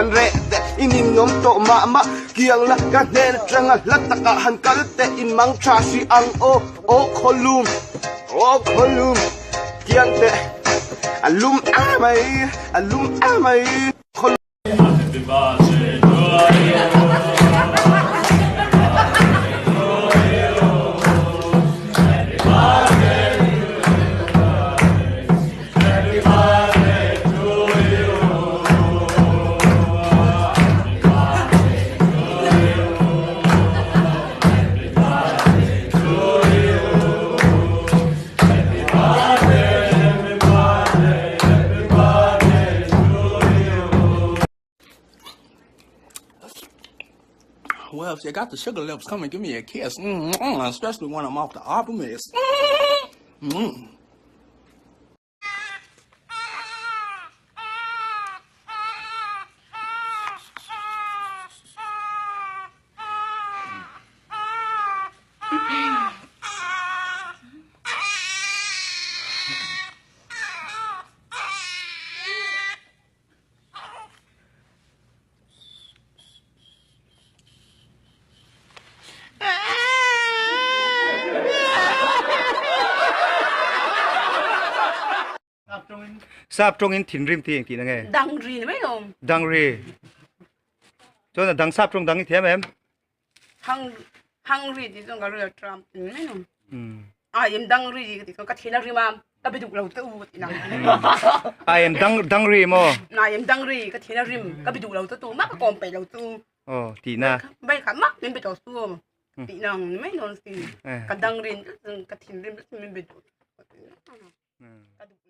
han reh teh i ninawm tawh mah mah kiang la ka hnen atanga hla takah han kal teh in mang tha si ang aw aw khawlum aw khawlum kiang teh a lum emai a lum emai khawlum. Happy birthday to you. Happy birthday to you. Happy birthday to you. Happy birthday to you. Happy birthday to you. Happy birthday, happy birthday, happy birthday to you. Well, if you got the sugar lips, come and give me a kiss. Mm-hmm. Especially when I'm off the Optimist. Mm-hmm. Sap tawngin thinrim tih engtih na nge? Dangri ni mai lo. Dangri. Chuan a dang sap tawng dang i thiam em? Hang hungry ti chuan ka ri tram ti mai lo. I am dangri ti chuan ka thin a rim a ka be duk lo te u ti nang. I am dang dangri maw? I am dangri ka thin a rim ka be duk lo te tu mah ka kawm peih lo tu. Aw tih na. Bai kha mak min be tawh su ti nang ni mai lo si. Ka dangri ka thin rim min be duk. Ka duk.